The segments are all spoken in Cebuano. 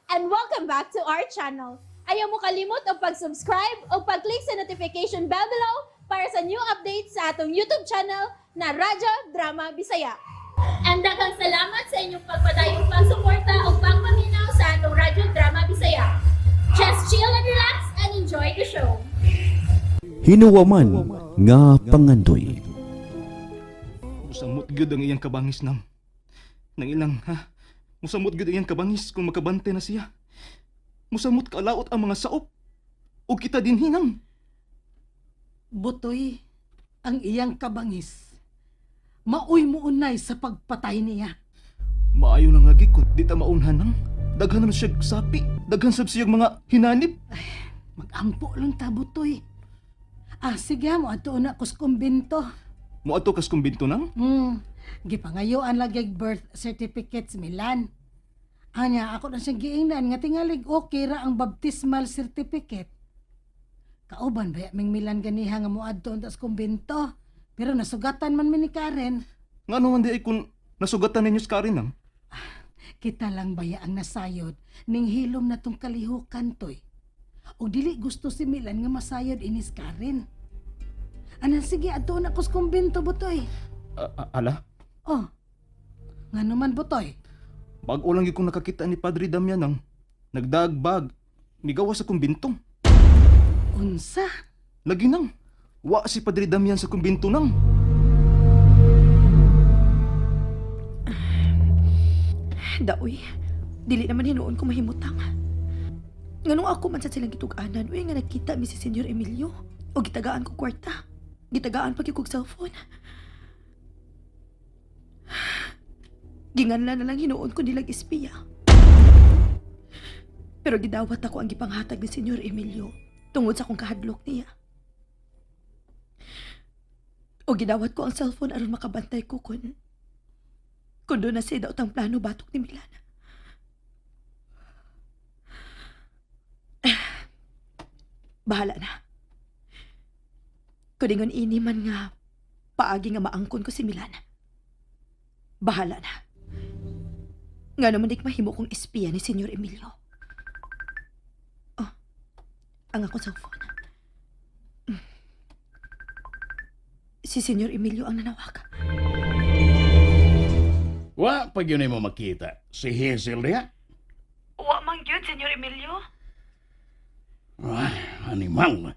And welcome back to our channel. Ayaw mo kalimot og pag-subscribe o pag-click sa notification bell below para sa new updates sa atong YouTube channel na Radyo Drama Bisaya. And daghang salamat sa inyong pagpadayong pagsuporta o pagpaminaw sa atong Radyo Drama Bisaya. Just chill and relax and enjoy the show. Hinuwaman nga pangandoy. Musamot gyud ang iyang kabangis, Nam. Nang ilang, ha? Musamot gyud ang iyang kabangis kung makabante na siya. Musamot kalaot ang mga saop. O kita din hinang. Butoy, ang iyang kabangis. Maoy muunay sa pagpatay niya. Maayo lang lagi kung di ta maunhan nang. Daghan na siya sapi. Daghan sab siyang mga hinanip. Magampo lang ta, Butoy. Ah, sige, mo ato na kus kumbinto. Moadto kas kumbinto, Nang? Gipangayuan lagi og birth certificates Milan. Anya, ako na siyang giingnan nga tingalig okay ra ang baptismal certificate. Kauban ba ming Milan ganiha nga moadto unta sa kumbinto? Pero nasugatan man mi ni Karen. Ngano man di ay kung nasugatan ninyo sa Karen, Nang? Kita lang baya ang nasayod ning hilom na tong kalihukan, Toy. Og dili gusto si Milan nga masayod inis Karen. Anan, sige, adto na ko sa kumbinto, Butoy. Ala, Oh. Ngano man, Butoy? Bag-o lang gyud kong nakakita ni Padre Damian, Nang. Nagdagbag. Migawa sa kumbinto. Unsa? Lagi, Nang. Wa si Padre Damian sa kumbinto, Nang. Daoy, dili naman hinuon ko mahimutang. Nganong ako man sa silang gitug-anan, uy, nga nagkita mi si Senyor Emilio. O gitagaan ko kwarta. Gitagaan pa gyud kog cellphone. Ginganla na lang hinuon ko nilang espiya. Pero gidawat ako ang gipanghatag ni Senyor Emilio tungod sa akong kahadlok niya. O gidawat ko ang cellphone aron makabantay ko kun doon na siya daw ang plano batok ni Milan. Bahala na. Kudingon ini man nga paagi nga maangkon ko si Milan. Bahala na. Nga naman di mahimo kong espiya ni Senyor Emilio. Oh, ang akong cellphone. Si Senyor Emilio ang nanawag. Wa pag yun mo makita si Hazel diha. Wa man gyud, Senyor Emilio. Ah, animal.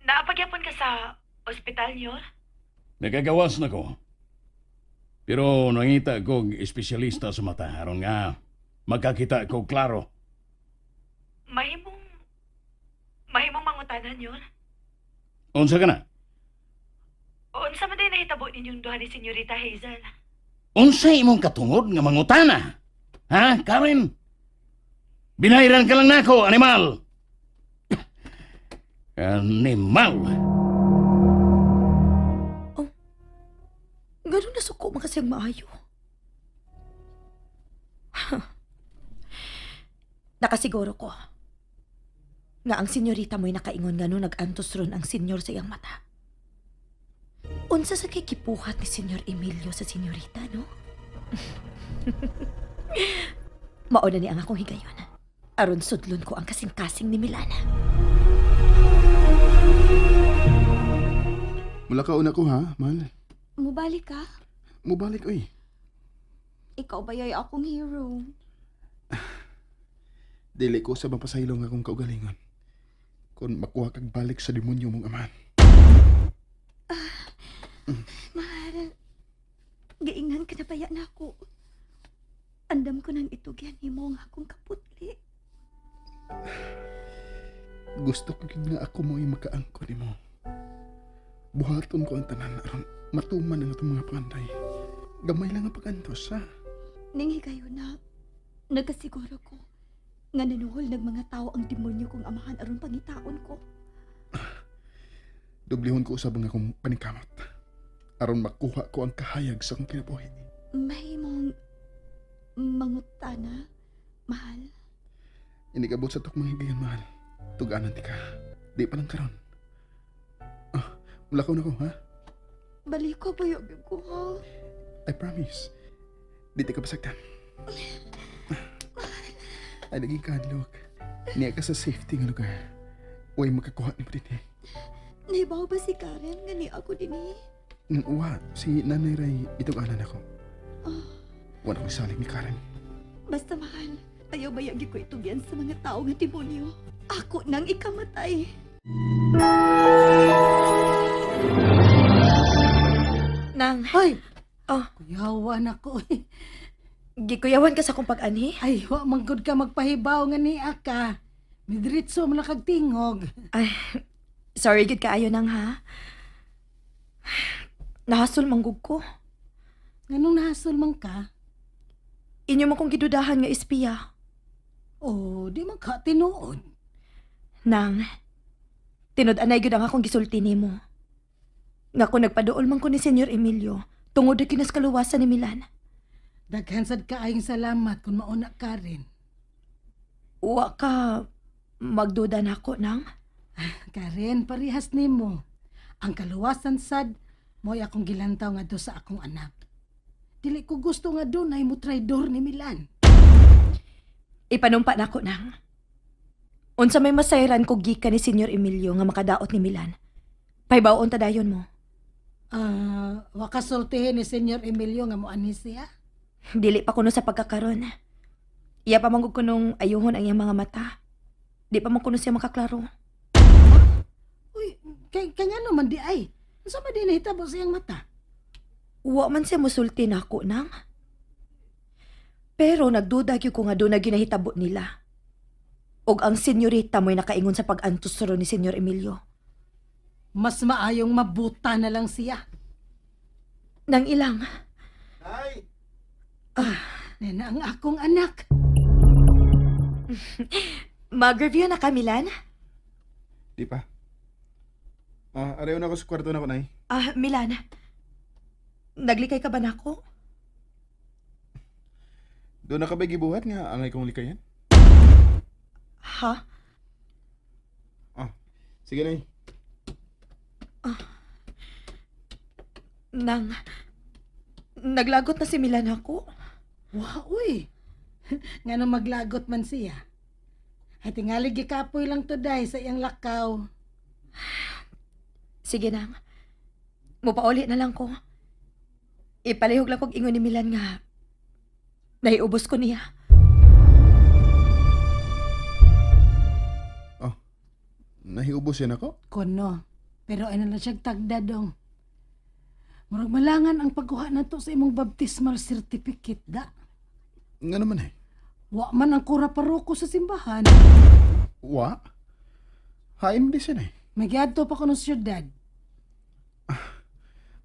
Naapagyapon ka sa ospital niyo? Nagagawas na ko. Pero nangita kog espesyalista sa mata aron nga magkakita ko klaro. Mahimong mangutanan yun? Unsa ka na? Unsa man day nahitabo ninyong duha ni Senyorita Hazel? Unsa imong katungod nga mangutana? Ha, Karen? Binayran ka lang nako, animal. Animal. Ganun nasuko man kasi ang maayo. Nakasiguro ko nga ang senyorita mo'y nakaingon nga no nag-antos ron ang senyor sa iyang mata. Unsa sa kay kipuhat ni Senyor Emilio sa senyorita, no? Mauna ni ang akong higayon. Aron sudlon ko ang kasing-kasing ni Milana. Mula ka una ko ha, mahal. Mubalik ka? Mubalik oy. Ikaw ba yay akong hero? Dili ko sa mapasaylo nga akong kaugalingon. Kung makuha kag balik sa demonyo mong amahan. Mahal, giingnan ka na baya na ako. Andam ko nang itugyan nimo ang akong kaputli. Gusto ko gyud nga ako mo'y makaangko nimo. Buhaton ko ang tanan aron matuman ang atong mga panday. Gamay lang ang pagantos ha. Ning higayon na, nagkasiguro ko nga nanuhol ng mga tao ang demonyo kong amahan aron pangitaon ko. Dublihon ko usab ang akong paningkamot. Aron makuha ko ang kahayag sa akong kinabuhi. Mahimong mangutana, mahal. Inigabot sa tok mga higayon, mahal. Tuganan ti ka. Di pa lang karon. Ah, mulakaw na ko ha. Balik ko ba ko ha? I promise. Di ti ka pasagdan. Ay, lagi kahadlok. Niya ka sa safety nga lugar. Uy, makakuha ni mo din eh. Nahibaw ba si Karen nga ni ako dinhi? Nang uwa, si Nanay Ray itong-anan ako. Wala akong salig ni Karen. Basta mahal, ayaw bayagi ko itugyan sa mga tao nga demonyo. Ako nang ikamatay. Nang, Ay! Oh. Kuyawan ako. eh. Gikuyawan ka sa akong pag-anhi? Ay, wa man gud ka magpahibaw nga niya ka. Midritso man lang kag tingog. Ay, sorry gud kaayo nang ha. Nahasol manggug ko. Nganong nahasol man ka? Inyo man kong gidudahan nga espiya. Oh, di man ka tinuod. Nang, tinud-anay gyud ang akong gisulti nimo. Nga kung nagpaduol man ko ni Senyor Emilio, tungod na kinas kaluwasan ni Milan. Daghan sad kaayong salamat kung mauna ka rin. Wa ka magduda nako nang. Karen, parihas nimo. Ang kaluwasan sad mo'y akong gilantaw nga do sa akong anak. Dili ko gusto nga dunay mo traidor ni Milan. Ipanumpa nako nang. Unsa may masayran ko gikan ni Senyor Emilio nga makadaot ni Milan. Pahibaon ta dayon mo. Ah, wa ka sultihin ni Senyor Emilio nga moanhi siya. Dili pa kuno sa pagkakaron. Iya pa man gud kunong ayuhon ang iyang mga mata. Di pa man kuno siya makaklaro. Uy, kay ngano man di ay? Unsa man di nahitabo sa iyang mata? Wa man siya musulti nako nang. Pero nagduda gyud ko nga doon na ginahitabo nila. Og ang senyorita mo'y nakaingon sa pag-antos ro ni Senyor Emilio. Mas maayong mabuta na lang siya. Nang ilang, Ay! Nena ang akong anak. mag-review na ka, Milan? Di pa. Ah, arayo na ako sa kwarto na ko, Nay. Ah, Milan. Naglikay ka ba nako? Doon na ka ba gibuhat nga angay kong likayan? Ha? Ah, sige, Nay. Nang, naglagot na si Milan ako? Wa, uy. Ngano maglagot man siya. Ay tingali gikapoy lang to day sa iyang lakaw. Sige nang. Mupauli na lang ko. Ipalihog lang kog ingon ni Milan nga nahiubos ko niya. Oh, nahiubos yan ako? Kono. Pero ay na lang siya tagda dong. Murag malangan ang pagkuha nato sa imong baptismal certificate da. Nga naman eh. Wa man ang kura paroko sa simbahan. Wa? Haim di siya, Nay. Magyadto pa kuno sa syudad.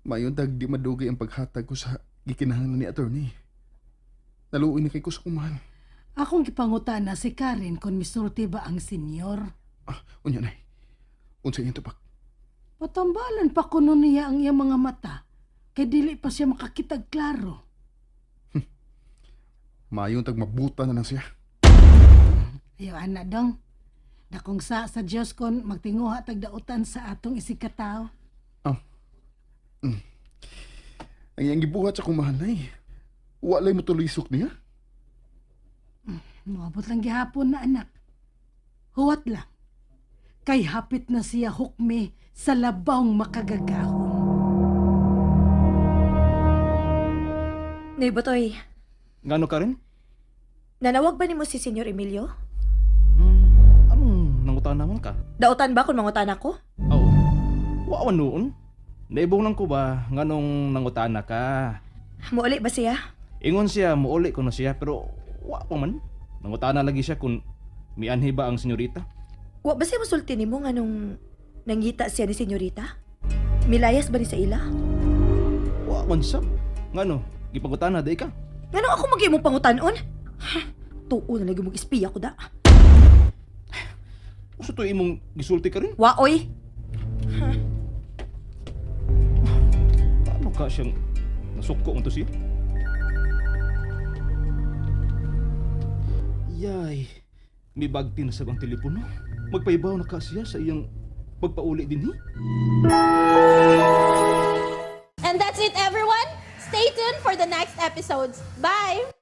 Mayon tag di madugay ang paghatag ko sa gikinahanglan ni attorney. Naluoy na kay ko sa kumahal. Akong gipangutana si Karen kung misulti ba ang senyor. Ah, unya nay. Unsa iyang tupak? Patambalan pa kuno niya ang iyang mga mata kay dili pa siya makakitag klaro. Mayon tag mabuta na lang siya. Ayaw ana dong. Dakong sa Dios kon magtinguha tag dautan sa atong isigkatawo. Ah. Ang iyang gibuhat sa kumahal nay. Walay mo tulisok niya. Moabot lang gihapon na anak. Huwat lang. Kay hapit na siya hukmi sa labawng makagagahom. Nay Butoy, Ngano ka rin? nanawag ba nimo si Senyor Emilio? Anong nangutan naman ka? Dautan ba kung mangutan ako? Oo. Wa noon. Naibong lang ko ba nganong nangutan na ka? Muuli ba siya? Ingon siya muuli kuno siya pero wa pa man. Nangutana lagi siya kung mianhi ba ang senyorita. Wa ba siya musulti nimo nganong nangita siya ni Senyorita? Milayas ba ni sa ila? Wa man siya. Ngano, gipangutana day ka. Nganong ako magyamong pangutanon? Ha, Tuo na lagi mong espiya ko da. Usa to imong gisulti ka rin. Waoy! Paano ka siyang nasuko mo to siya? Yay, may bagti na sa bang telepono. Magpaibaw na ka siya sa iyang pagpauli din hi. And that's it, everyone. Stay tuned for the next episodes. Bye!